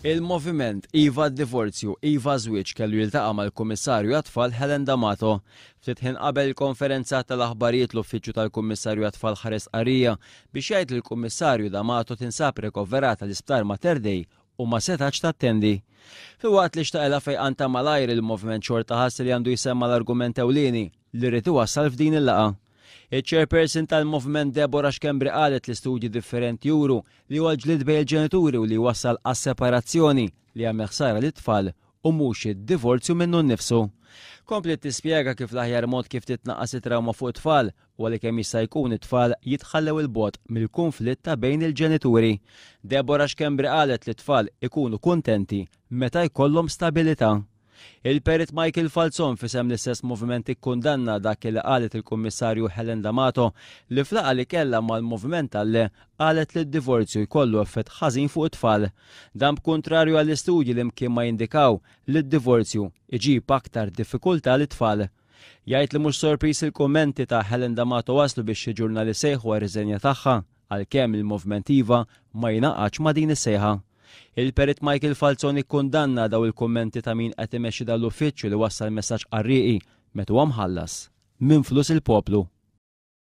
Il-Moviment Iva għad-Divorzju, Iva għaż-Żwieġ kellu jiltaqa' mal-Kummissarju għat-Tfal Helen D'Amato. Ftit ħin qabel il-konferenza tal-aħbarijiet l-Uffiċċju tal-Kummissarju għat-Tfal ħareġ stqarrija biex jgħid li l-Kummissarju D'Amato tinsab rikoverata l-Isptar Mater Dei u ma setgħetx tattendi. Filwaqt li xtaqilha fejqan ta' malajr, il-Moviment xorta ħass li għandu jsemma' l-argument ewlieni li ried iwassal f'din il-laqgħa. Iċ-Chairperson tal-Moviment Deborah Schembri qalet li studji differenti juru li huwa l-ġlied bejn il-ġenituri u li jwassal għas-separazzjoni li jagħmel ħsara lit-tfal u mhux id-divorzju minnu nnifsu. Kompliet tispjega kif l-aħjar mod kif titnaqqas it-trawma fuq it-tfal huwa li kemm jista' jkun it-tfal jitħallew 'il bogħod mill-kunflitt ta' bejn il-ġenituri. Deborah Schembri qalet li t-tfal ikunu kuntenti meta jkollhom stabilità. Il-Perit Michael Falzon f'isem l-istess moviment ikkundanna dak li qalet il-Kummissarju Helen D'Amato li f'laqgħa li kellha mal-Moviment tal-Le qalet li d-divorzju jkollu effett ħażin fuq it-tfal. Dan b'kuntrarju għall-istudji li mkien ma jindikaw li d-divorzju iġib aktar diffikultà lit-tfal. Jgħid li mhux sorpriż il-kummenti ta' Helen D'Amato waslu biex xi ġurnali sejħu għar-riżenja tagħha għalkemm il-Moviment Iva ma jingħaqadx ma' din is-sejħa. Il-Perit Michael Falzon ikkundanna daw il-kummenti ta' min qed imexxi dan l-uffiċċju li wassal messaġġ qarrieqi meta huwa mħallas minn flus il-poplu.